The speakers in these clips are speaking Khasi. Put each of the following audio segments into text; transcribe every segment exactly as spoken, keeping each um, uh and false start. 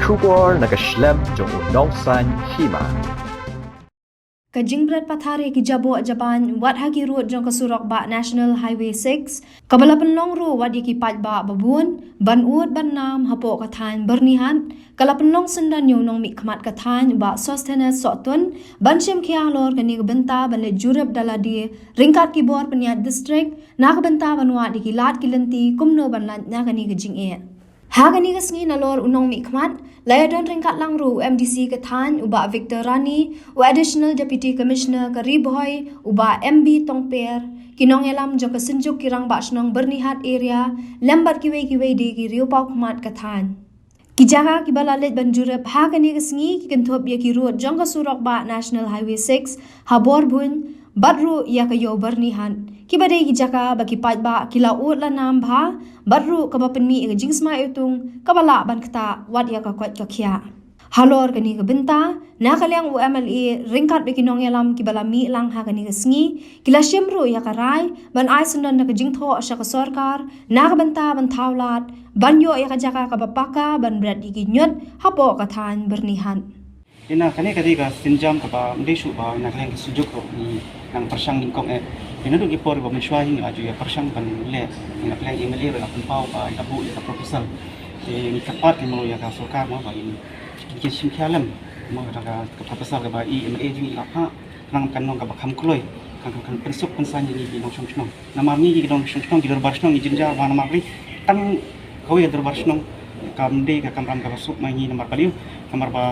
Khubor na ka shlem jong u nongsan hima. Ka jingbret pathar ïa ki jaboh jaban wat ha ki rud jong ka surok bah National Highway six, kaba la pynlong ruh wat ïa ki paidbah babun ban ud ban nam hapoh ka thaiñ Byrnihat, ka la pynlong syndon ïa u nongmihkhmat ka thaiñ u bah Sosthenes Sohtun ban shim khia halor kane ka bynta ban leit jurip da lade ryngkat ki bor pynïaid district na ka bynta ban wad ïa ki lad ki lynti kumno ban lait na kane ka jingeh. Ha kane ka sngi nalor u nongmihkhmat la ïadon ryngkat lang ruh u M D C ka thaiñ u bah Victor Rani, u Additional Deputy Commissioner ka Ri Bhoi u bah M B Tongper, ki nongïalam jong ka Synjuk ki Rangbah Shnong Byrnihat Area lem bad kiwei kiwei de ki riewpawkhmat ka thaiñ. Ki jaka kiba la leit ban jurip ha kane ka sngi ki kynthup ïa ki rud jong ka surok bah National Highway six ha Borbhuiñ bad ruh ïa ka Ïew Byrnihat, kiba dei ki jaka ba ki paidbah ki la ud la nam bha bad ruh kaba pynmih ïa ka jingsma iwtung kaba lah ban ktah wat ïa ka koit ka khiah. Halor kane ka bynta, na ka liang u M L A ryngkat bad ki nongïalam kiba la mih lang ha kane ka sngi ki la shim ruh ïa ka rai ban ai syndon da ka jingthoh sha ka sorkar na ka bynta ban thaw lad ban ïoh ïa ka jaka kaba paka ban bret ïa ki ñiut hapoh ka thaiñ Byrnihat. Ïa na kane ka dei ka sienjam kaba ym dei shuh ba na ka liang ka Synjuk ruh ngi nang pyrshang nyngkong eh. Ïa naduh ki por ba mynshuwa hi ngi la ju ïa pyrshang ban leh, ngi la pyrshang ïa M L A ruh la pynpaw ba ïa buh ïa ka proposal. Te ngi kyrpad ki mano ïa ka sorkar mo ba in ki shim khia lem mo ka, ka proposal kaba i M L A jong ngi la phah. Khnang kan long kaba kham kloi, kan, kan, kan pynsuk pynsaiñ ïa ngi ki nongshong shnong. Namar ngi ki nongshong shnong, ki dorbar shnong ngi jynjar ba namar ri tang kawei dorbar shnong kam dei ka kamram kaba suk ma ngi namar balei, namar ba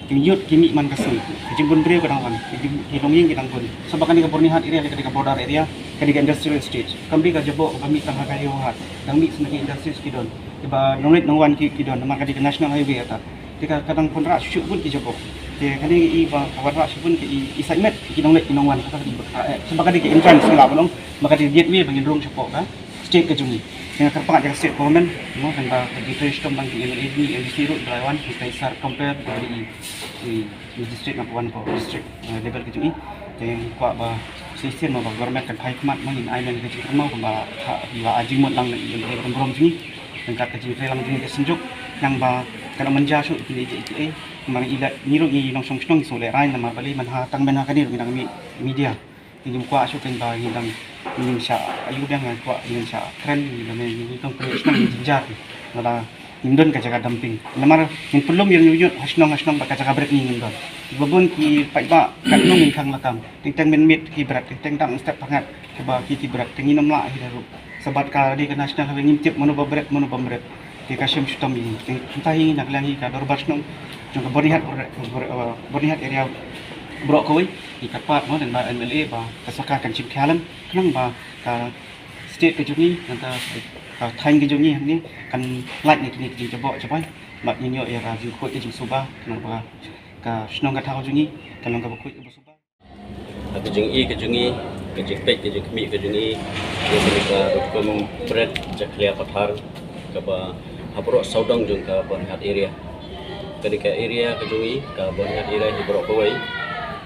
ki ñiut ki mih man ka sngi, ki jingbun briew ka dang wan, ki jing, ki longïing ki dang bun. Sa ba kane ka Byrnihat area ka dei ka border area, ka dei ka industrial estate. Kam dei ka jaboh kaba mih tang ha ka Ïewhad, dang mih sha ki industries ki don, kiba nongleit nongwan ki, ki don namar ka dei ka national highway ata. Te ka, ka dang wanrah shuh bun ki jaboh. Te kane i ba ka wanrah shuh bun ki i, i side met ki nongleit ki nongwan, kata ka dei ba ka, eh, sa ba ka dei ka entrance, ngi lah ban ong ba ka dei ka gateway ba ngin rung shapoh ka state ka jong ngi. Te nga kyrpad ïa ka state government mo, tang ba ka dei trei shitom bad ki M L A, M D C ruh ba la wan, ki Kaisar Compare ba dei i, i magistrate number one ka district, eh, level ka jong i. Te nga kwah ba shisien mo ba government kan phai khmat mo, ngin ai lem ka jingkyrmen kumba ha, ba ai jingmut lang na i M L A ba burom jong ngi. Ryngkat ka jingtrei lang jong ngi ka Synjuk, khnang ba kan ym manja shuh ïa kine kiei kiei. Namar ngi la, ngi ruh ngi nongshong shnong ngi sngewlehrain namar balei mynta tang mynta kane ruh ngi dang mih media. Ngim kwah shuh kein ba ngi dang, ngim shah ïoh biang, ngi kwah ngin shah kren, ngi dang, ngi dang kren shnong ngi jynjar. Lada ngim don ka jaka dumping. Namar ngin pynlum ïa u ñiut ha shnong ha shnong bad ka jaka bret ngi ngim don. Ba bun ki paidbah katno ngin khang lakam. Teng teng mynmiet ki bret, teng teng dang step pyngat. Kaba ki, ki bret, te ngin ym lah hi ruh. Sa bad ka dei ka national highway ngim tip mano ba bret, mano bym bret. Te ka shem shitom ïa ngi. Te mynta hi na ka liang hi ka dorbar shnong jong ka Byrnihat, Byrnihat, eh, Byrnihat area baroh kawei. Ngi kyrpad mo, lyngba M L A ba ka sorkar kan shim khia lem khnang ba ka state ka jong ngi, nangta ka thaiñ ka jong ngi hangne kan lait na kine ki jingjaboh jabai. Bad ngin ïoh ïa ka jingkhuid ka jingsuba khnang ba ka shnong ka thaw jong ngi kan long kaba khuid kaba suba. Ha ka jingïohi ka jong ngi, ka jingpeit ka jingkhmih ka jong ngi, ïa kane ka rukom bret jakhlia pathar kaba ha baroh sawdong jong ka Byrnihat area. Kane ka area ka jong ngi, ka Byrnihat area hi baroh kawei,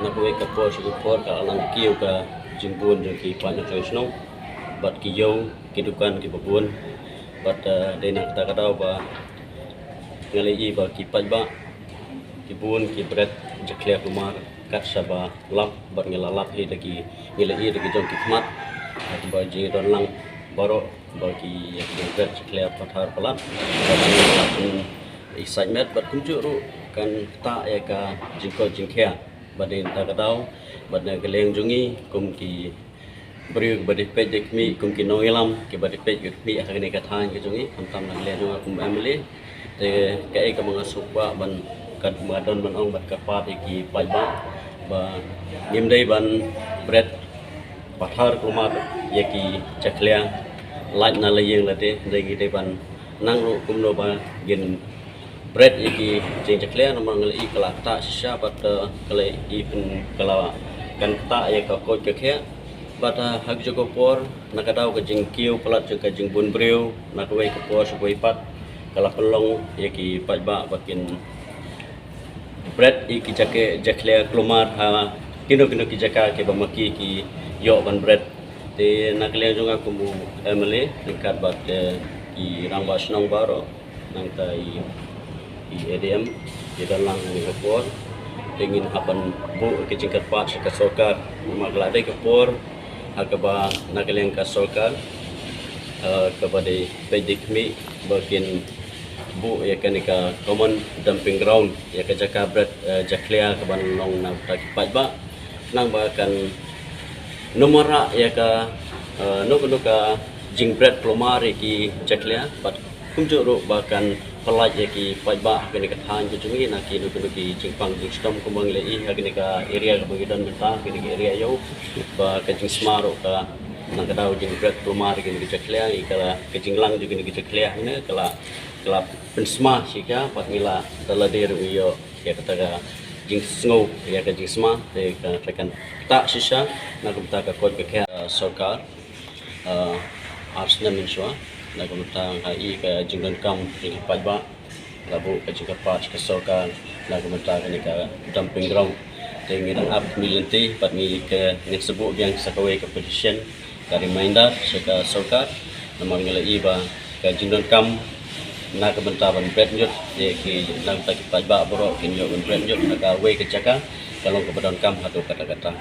na kawei ka por sha ka por ka la nang kiew ka jingbun jong ki paid nongshong shnong bad ki ïew, ki dukan kiba bun. Bad, eh, dei na kata ka daw ba nga la ïohi ba ki paidbah ki bun ki bret jakhlia kulmar kat shaba lap, bad ngi la lap hi da ki, ngi la ïohi da ki jong ki khmat, bad ba jingdon lang baroh ba ki, ïa ki bret jakhlia pathar palat, bad ngi la pyn-i sait met, bad kumjuh ruh kan ktah ïa ka jingkoit jingkhia. Bad dei na kata ka daw, bad na ka liang jong ngi kum ki briew kiba dei peit dei khmih, kum ki nongïalam kiba dei peit dei khmih ha kane ka thaiñ ka jong ngi, khamtam na ka liang jong nga kum M L A. Te kaei kaba nga sngewkwah ban, kaba nga don ban ong bad kyrpad ïa ki paidbah ba ngim dei ban bret pathar kulmar ïa ki jakhlia lait na la ïing lade, hynrei ngi dei ban nang ruh kumno ba ngin bret ïa ki jingjakhlia namar nga la ïohi ka la ktah shisha bad, eh, ka la ïohi pyn, ka la kan ktah ïa ka koit ka khiah. Bad, eh, ha kajuh ka por na ka daw ka jingkiew palat jong ka jingbun briew na kawei ka por sha kawei pat ka la pynlong ïa ki paidbah ba kin bret ïa ki jaka, jakhlia kulmar ha kino kino ki jaka kiba ma ki ki ïoh ban bret. Te na ka liang jong nga kum u M L A ryngkat bad, eh, ki rangbah shnong baroh, nangta i A D M, ïa ka lang ni ka por, te ngin hap ban buh ka jingkyrpad sha ka sorkar, namar ka la dei ka por, ha kaba na ka liang ka sorkar, eh, kaba dei peit dei khmih, ba kin buh ïa kane ka common dumping ground, ïa ka jaka bret, eh, jakhlia kaba long na bynta ki paidbah, nang ba kan nym wanrah ïa ka, eh, no ka no ka jingbret phlumar ïa ki jakhlia, bad kumjuh ruh ba kan pyllait ïa ki paidbah ha kane ka thaiñ ka jong ngi na ki no ka no ki jingpang jingshitom kumba ngi la ïohi ha kane ka area kaba ngi don mynta, kane ka area ïew, ba ka jingsma ruh ka nang ka daw jingbret phlumar ïa kane ka jakhlia, ïa ka la ka jinglang jong kane ka jakhlia ne ka la, ka la pynsma shisha, bad ngi la da lade ruh ngi ïoh ïa kata ka jingsngew ïa ka jingsma, te ka, ka kan ktah shisha na ka bynta ka koit ka khiah, eh, sorkar, eh, ar snem mynshuwa, na ka bynta ka i ka jingdonkam jong ki paidbah, la buh ka jingkyrpad ka sorkar na ka bynta kane ka dumping ground. Te ngi dang ap khmih lynti, bad ngi ka, ngin sa buh biang sa kawei ka petition, ka reminder sha ka sorkar, namar ngi la i ba ka jingdonkam na ka bynta ban bret ñiut ïa ki, na ka bynta ki paidbah baroh kin ïoh ban bret ñiut ha kawei ka jaka, ka long kaba donkam hato katta katta.